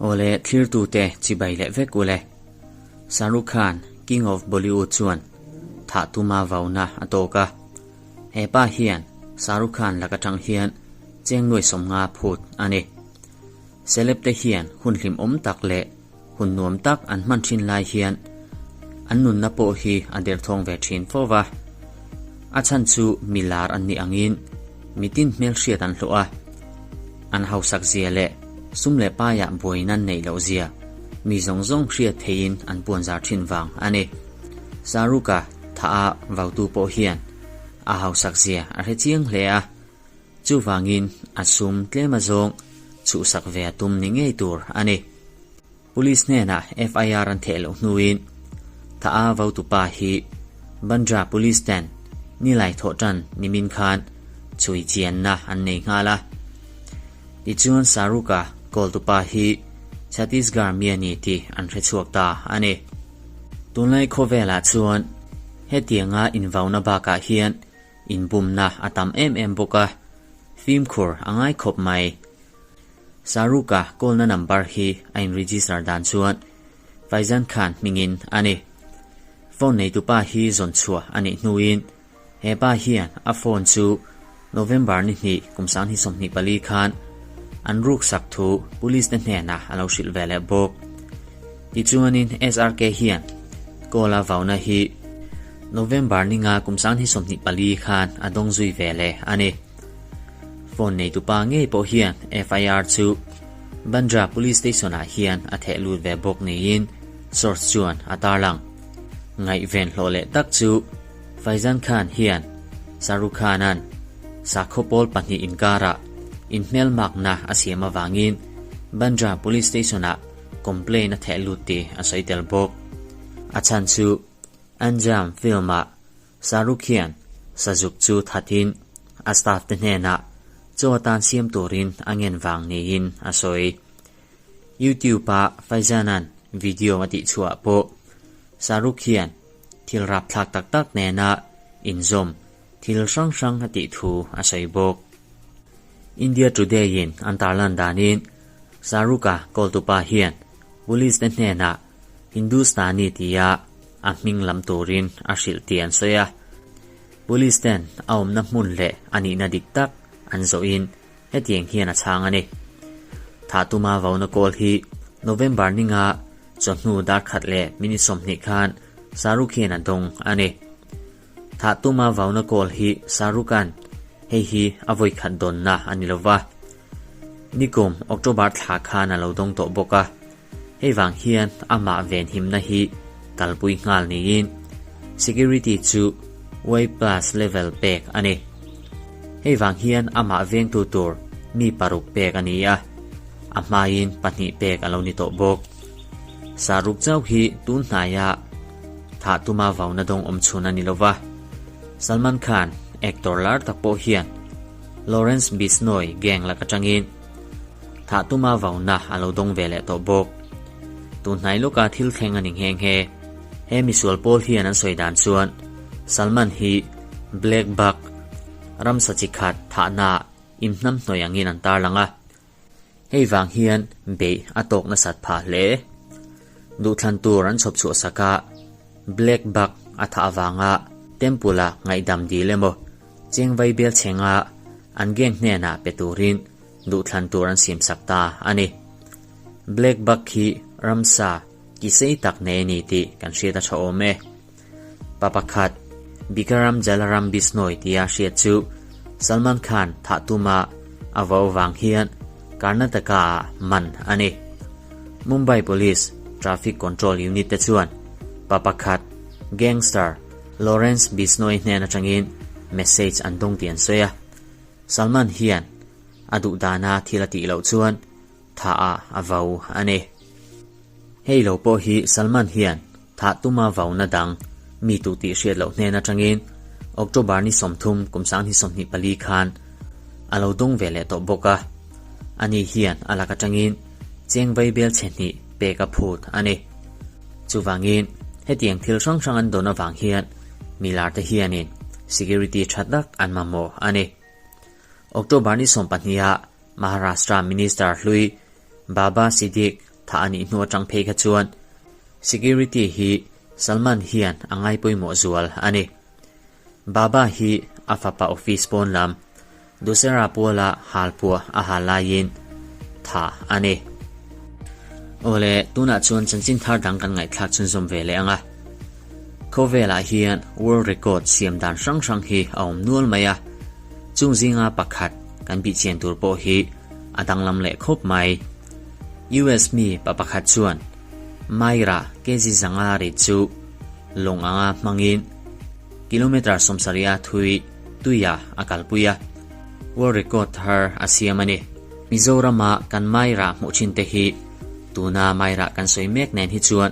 Awle thlirtute chibai leh vek ule. Shahrukh Khan, King of Bollywood chuan thah tuma vauna a tawk a. He pa hian Shahrukh Khan lak atang hian cheng nuai 50 phut a ni. Celeb te hian hun hlimawm tak leh hun nuam tak an hman thin lai hian an nunna pawh hi a derthawng ve thin fo va. A chhan chu mi lar an nih angin mitin hmelhriat an hlawh a, an hausak zia leh sum leh paiah buain an neih loh zia mi zawng zawng hriat theihin an puanzar thin vang a ni. Shahrukh-a thah a vautu pawh hian a hausak zia a hre chiang hle a. Chuvangin a sum tlem azawng chhuhsak ve a tum ni ngei tur a ni. Police hnenah FIR an theh loh hnuin Tha-a votupa hi Bandra Police ten nilai thawh tan nimin khan chhui chianna an nei nghal a. Tichuan Shahrukh-a kawltupa hi Chhattisgarh mi a ni tih an hre chhuak ta a ni. Tunlai khawvelah chuan hetianga invauna bakah hian Inbumna a tam em em bawk a, fimkhur a ngai khawp mai. Shahrukh-a call-na number hi a in-register dan chuan Faizan Khan hmingin a ni. Phone neitupa hi zawn chhuah a nih hnuin he pa hian a phone chu November ni hnih kum 2024 khan an ruksak thu police te hnenah a lo hrilh ve leh bawk. Tichuanin SRK hian call-a vauna hi November ninga kum 2024 khan a dawng zui ve leh a ni. Phone neitupa ngei pawh hian FIR chu Bandra Police Station-ah hian a theh lut ve bawk niin source chuan a tarlang. Ngaihven hlawh leh tak chu Faizan Khan hian Shahrukh Khan-a'n sakhaw pawl pahnih inkarah inhmelmakna a siam avangin Bandra Police Station-ah complaint a theh lut tih a sawi tel bawk. A chhan chu Anjam film-ah Shahrukh hian sazuk chu thatin a staff te hnenah chaw atan siam turin a ngen vang niin a sawi. YouTube-a Faizan-a'n video a tihchhuah pawh Shahrukh hian thil rapthlak tak tak nena inzawm thil hrang hrang a tih thu a sawi bawk. India Today-in an tarlan danin Shahrukh-a kawltupa hian police te hnenah Hindustani tia a hming lam turin a hrilh tih an sawi a. Police ten a awmna hmun leh a nihna dik tak an zawhin hetiang hian a chhang a ni. Thah tuma vauna kawl hi November ninga chawhnu dar khat leh minute 20 khan Shahrukh hian a dawng a ni. Thah tuma vauna kawl hi Shahrukh-a'n hei hi a vawi khat dawnna a ni lova. Nikum October thla khan a lo dawng tawh bawk a. Hei vang hian amah venhimna hi kalpui nghal niin security chu Y plus level pek a ni. Hei vang hian amah vengtu tur mi paruk pek a ni a, a hmain pahnih pek a lo ni tawh bawk. Saruk chauh hi tun hnaia thah tuma vauna dawng awm chhun a ni lova. Salman Khan, actor lar tak pawh hian Lawrence Bishnoi gang lak atangin Thah tuma vauna a lo dawng ve leh tawh bawk. Tun hnai lawka thil thleng a ni nghe nghe. He misual pawl hian an sawi dan chuan Salman hi Black Buck, ramsa chi khat thahna inhnam hnawih angin an tarlang a. Hei vang hian beih a tawk nasat phah hle. Duhthlan tur an chhawp chhuah sak a, Black Buck a thah avanga Temple-a ngaihdam dil emaw Chengvai bel chhenga an gang hnenah pe turin duhthlan tur an siamsak ta a ni. Black Buck hi ramsa ki sei tak nei a ni tih kan hriat a tha awm e. Pa pakhat, Bikaram Jalaram Bishnoi tia hriat chu Salman Khan thah tuma a vo vang hian Karnataka-ah man a ni. Mumbai Police Traffic Control Unit te chuan pa pakhat, gangster Lawrence Bishnoi hnen atangin message an dawng tih an sawi a. Salman hian a duh dana thil a tih loh chuan thah ah a vo a ni. Hei lo pawh hi Salman hian thah tuma vona dang mi tuh tih hriat loh hnen atangin October ni 30 kum 2024 khan a lo dawng ve leh tawh bawk a. Ani hian a lak atangin cheng vai bel chhe hnih pek a phut a ni. Chuvangin hetiang thil hrang hrang an dawn avang hian milar te hianin security tha tak an mamawh a ni. October ni 12 ah. Maharashtra Minister hlui Baba Siddique thah a nih hnu atang phei kha chuan security hi Salman hian a ngai pawimawh zual a ni. Baba hi a fapa office pawn lam Dussehra puala halpuah a hal laiin thah a ni. Awle, tunah chuan chanchin thar dang kan ngaihthlak chhunzawm ve leh ang a. Khawvelah hian world record siam dan hrang hrang hi a awm nual mai a, chung zinga pakhat kan bihchian tur pawh hi a danglam leh khawp mai. US mi pa pakhat chuan Myra kg zanga ri chu lawng anga hmangin kilometre 70 a thui tuia a kalpui a, world record thar a siam a ni. Mizorama kan Myra hmuh thin te hi tuna Myra kan sawi mek nen hi chuan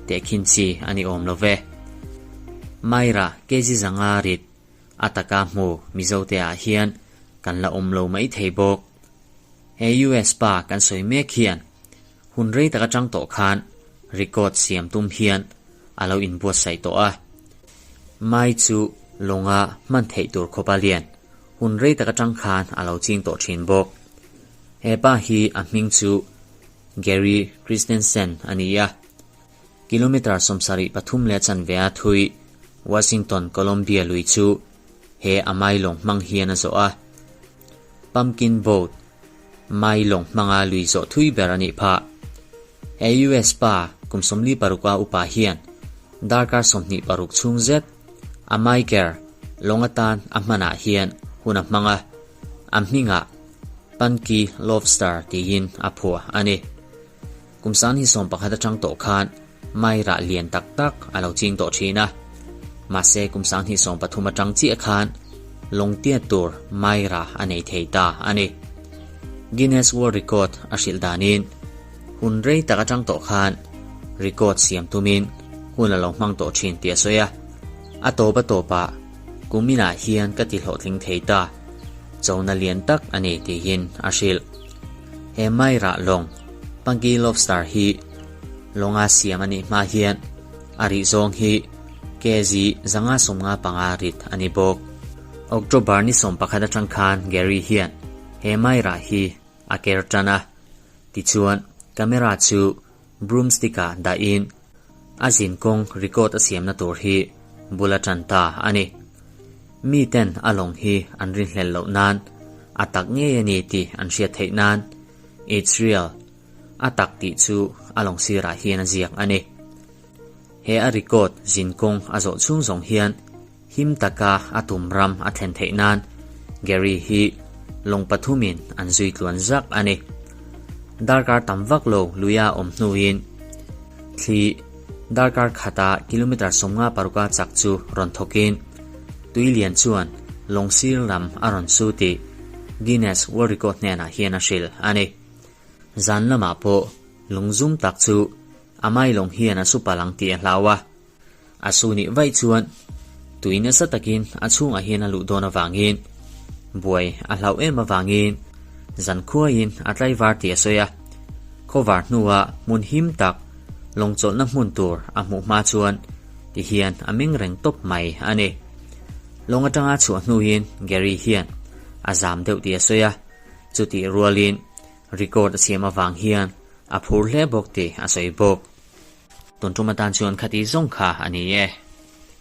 tehkhin chi a ni awm lo ve. Myra kg zanga rit a taka hmu Mizote ah hian kan la awm lo mai thei bawk. He US pa kan sawi mek hian hun rei tak atang tawh khan record siam tum hian a lo inbuatsaih tawh a. Mai chu lawnga hman theih tur khawpa lian hun rei tak atang khan a lo ching tawh thin bawk. He pa hi a hming chu Gary Christensen a ni a. Kilometre 73 leh chanve a thui Washington Columbia lui chu he a mai lawng hmang hian a zawh a. Pumpkin Boat mai lawng hmanga lui zawh thui ber a nih phah. He US pa kum 46 a upa hian darkar 26 chhung zet a mai ker lawng atan a hmanah hian hun a hmang a, a hmingah Punky Lobster tiin a phuah a ni. Kum 2011 atang tawh khan mai rah lian tak tak a lo ching tawh thin a. Mahse kum 2013 atang chiah khan lawng tiat tur mai rah a nei thei ta a ni. Guinness World Record a hrilh danin hun rei tak atang tawh khan record siam tumin hun a lo hmang tawh thin tih a sawi a. A tawp a tawpah kuminah hian ka ti hlawhtling thei ta. Chona lian tak a ni tiin a hrilh. He mai rah lawng Punky Lobster hi lawnga siam a nih hma hian a rih zawng hi kg 155 rit a ni bawk. October ni 11 atang khan Gary hian he mai rah hi a ker tan a. Tichuan camera chu broomstick ah dahin a zinkawng record a siamna tur hi bul a tan ta a ni. Mi ten a lawng hi an rinhlelh loh nan a tak ngei a ni tih an hriat theih nan It's real a tak tih chu a lawng sirah hian a ziak a ni. He a record zinkawng a zawh chhung zawng hian him taka a tum ram a thlen theih nan Gary hi lawng pathumin an zui tluan zak a ni. Darkar tam vak lo luia awm hnuin thli darkar khata kilometre 56 a chak chu rawn thawkin tui lian chuan lawng sir lam a rawn su tih Guinness World Record hnenah hian a hrilh a ni. Zan lamah pawh lungzum tak chu a mai lawng hian a su palh ang tih a hlau a. A su nih vaih chuan tui nasa takin a chhungah hian a luh dawn avangin buai a hlauh em avangin zan khuaiin a tlaivar tih a sawi a. Khawvar hnuah hmun him tak lawng chawlhna hmun tur a hmuh hma chuan ti hian a meng reng tawp mai a ni. Lawng atanga chhuah hnuin Gary hian a zam deuh tih a sawi a, chutih rualin record a siam avang hian a phur hle bawk tih a sawi bawk. Tun tum atan chuan khati zawng kha a ni e.